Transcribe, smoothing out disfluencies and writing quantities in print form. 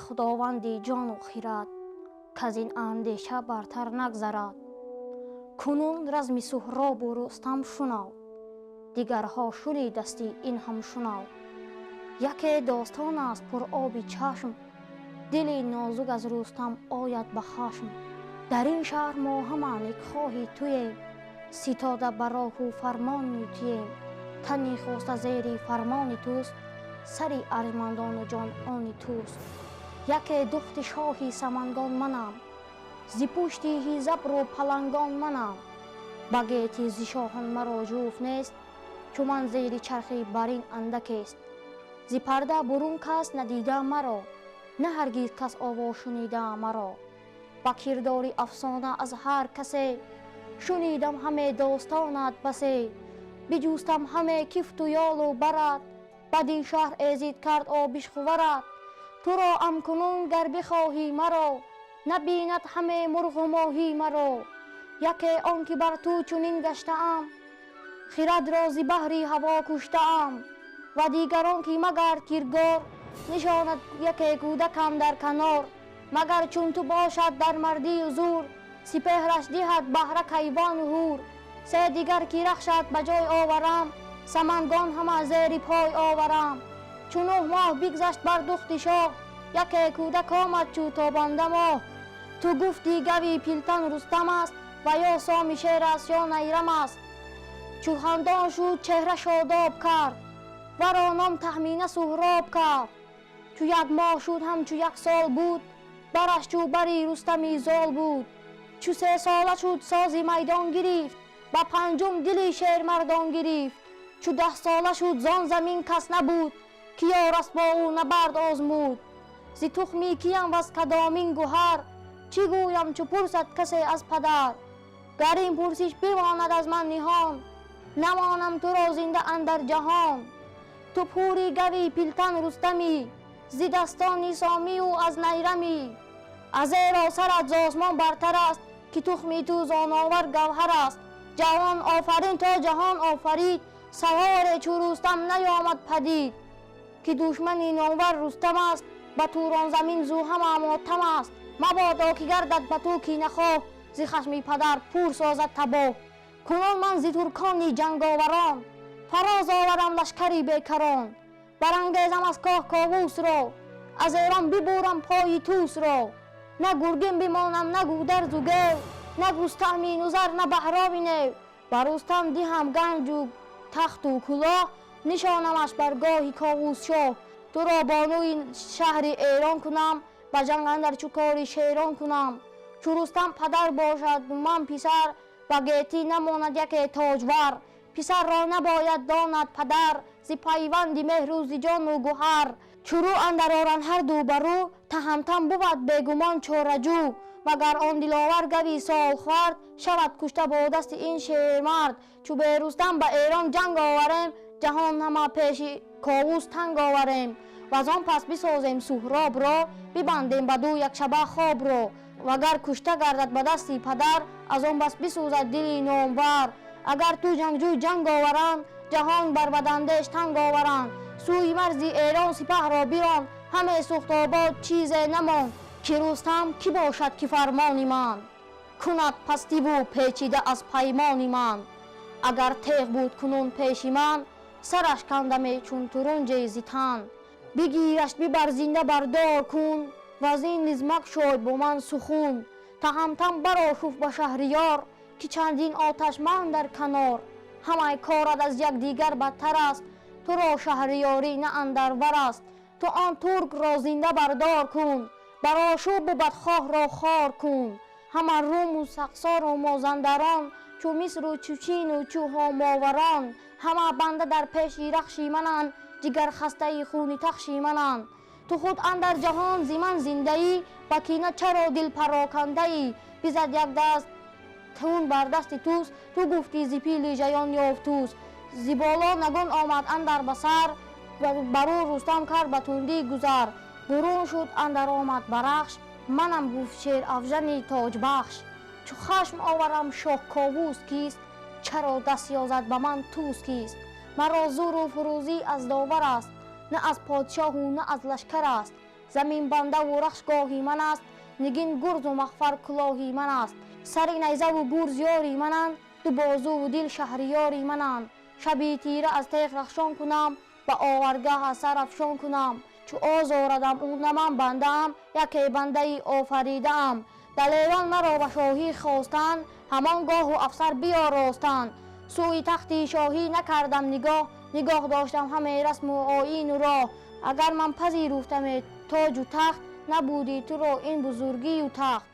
Худованди ҷону хирад, каз ин андеша бартар нагзарад. Кунун разми Суҳробу Рустам шунав, дигарҳо шунидасти ин ҳам шунав. Яке достон аст пур оби чашм, дили нозук аз Рустам ояд ба хашм. Дар ин шаҳр мо ҳама некхоҳи туем, ситода ба роҳу фармони туем. Тани хоста зери фармони туст, сари арҷмандону ҷон они туст. Яке духти шоҳи Самангон манам, зи пушти ҳизабру палангон манам. Ба гети зи шоҳон маро ҷуфт нест, чу ман зери чархи барин андакест. Зи парда бурун кас надида маро, на ҳаргиз кас овоз шунида маро. Ба кирдори афсона аз ҳар касе, шунидам ҳаме достонат басе. Биҷустам ҳаме кифту ёлу барат, бадин шаҳр эзид кард обишхуварат. Туро амкунун гар бихоҳӣ маро, набинад ҳаме мурғу моҳӣ маро. Яке он ки бар ту чунин гаштаам, хирадро зи баҳри ҳаво куштаам. Ва дигарон ки магар киргор, нишонад яке кӯдакам дар канор. Магар чун ту бошад дар мардию зур, сипеҳраш диҳад баҳра кайвону ҳур. Се дигар ки рахшад ба ҷой оварам, Самангон ҳама зери пой оварам. Чу 9 моҳ бигзашт бар духти шоҳ, яке кӯдак омад чу тобанда моҳ. Ту гуфтӣ гави пилтан Рустам аст, ва ё соми шер аст ё найрам аст. Чу хандон шуд чеҳра шодоб кард, варо ном Таҳмина Суҳроб кард. Чу як моҳ шуд ҳамчу як сол буд, бараш чу бари Рустами зол буд. Чу се сола шуд сози майдон гирифт, ба панҷум дили шермардон гирифт. Чу 10 сола шуд зон замин кас набуд, ки ёраст бо ӯ набард озмуд. Зи тухми киям ваз кадомин гуҳар, чӣ гӯям чу пурсад касе аз падар. Гар ин пурсиш бимонад аз ман ниҳон, намонам туро зинда андар ҷаҳон. Ту пури гави пилтан Рустамӣ, зи дастони сомию аз найрамӣ. Азеро сарат з осмон бартар аст, ки тухми ту зоновар гавҳар аст. Ҷаҳон офарин то ҷаҳон офарид, саворе чу Рустам наёмад падид. Ки душмани номвар Рустам аст, ба Турон замин зу ҳама мотам аст. Мабодо ки гардад ба ту кинахоҳ, зи хашми падар пур созад табоҳ. Кунун ман зи туркони ҷанговарон, фароз оварам лашкари бекарон. Барангезам аз коҳ Ковусро, аз Эрон бибурам пои Тусро. На гургин бимонам, на гударзу гев, на густаҳми нузар, на баҳроми нев. Ба Рустам диҳам ганҷу тахту кулоҳ, нишонамаш бар гоҳи Ковус шоҳ. Туро бонуи шаҳри Эрон кунам, ба ҷанг андар чу кори шерон кунам. Чу Рустам падар бошад ман писар, ба гетӣ намонад яке тоҷвар. Писарро набояд донад падар, зи пайванди меҳру зи ҷону гуҳар. Чу рӯ андар оранд ҳарду бар ӯ, таҳамтан бувад бегумон чораҷӯ. Вагар он диловар гави солхӯрд, шавад кушта бо дасти ин шермард. Чу бе Рустам ба Эрон ҷанг оварем, ҷаҳон ҳама пеши Ковус танг оварем. Ваз он пас бисозем Суҳробро, бибандем ба ду якшаба хобро. Вагар кушта гардад ба дасти падар, аз он бас бисӯзад дили номвар. Агар ту ҷангҷӯй ҷанг оваранд, ҷаҳон бар бадандеш танг оваранд. Сӯи марзи Эрон сипаҳро бирон, ҳаме сӯхтобод чизе намонд. Ки Рустам кӣ бошад ки фармони ман, кунад пастиву печида аз паймони ман. Агар теғ буд кунун пеши ман, сараш кандаме чун турунҷе зи тан. Бигираш бибар зинда бардор кун, ваз ин низ макшой бо ман сухун. Таҳамтан барошуфт ба шаҳриёр, ки чандин оташман дар канор. Ҳамаи корат аз якдигар бадтар аст, туро шаҳриёрӣ на андарвар аст. Ту он туркро зинда бардор кун, бар ошӯбу бадхоҳро хор кун. Ҳама руму сақсору мозандарон, чу мисру чу чину чу ҳомоварон. Ҳама банда дар пеши рахши мананд, ҷигархастаи хуни тахши мананд. Ту худ андар ҷаҳон зи ман зиндаӣ, ба кина чаро дил парокандаӣ? Бизад як даст тун бар дасти туст, ту гуфтӣ зи пили жаён ёфтуст. Зи боло нагун омад андар ба сар, бар ӯ Рустам кард ба тундӣ гузар. Бурун шуд андар омад ба рахш, манам гуфт шер афжани тоҷбахш. Чу хашм оварам шоҳ Ковус кист, чаро даст ёзад ба ман тӯс кист? Маро зуру фурӯзӣ аз довар аст, на аз подшоҳу на аз лашкар аст. Замин банда ву рахш гоҳи ман аст, нигин гурзу мағфар кулоҳи ман аст. Сари найзаву гурз ёри мананд, ду бозуву дил шаҳриёри мананд. Шаби тира аз теғ рахшон кунам, ба оваргаҳ аз сар афшон кунам. Чу озорадам ӯ на ман бандаам, яке бандаи офаридаам. Далерон маро ба шоҳӣ хостанд, ҳамон гоҳу афсар биёростанд. Сӯи тахти шоҳӣ накардам нигоҳ, нигоҳ доштам ҳаме расму оину роҳ. Агар ман пазируфтаме тоҷу тахт, набуди туро ин бузургию тахт.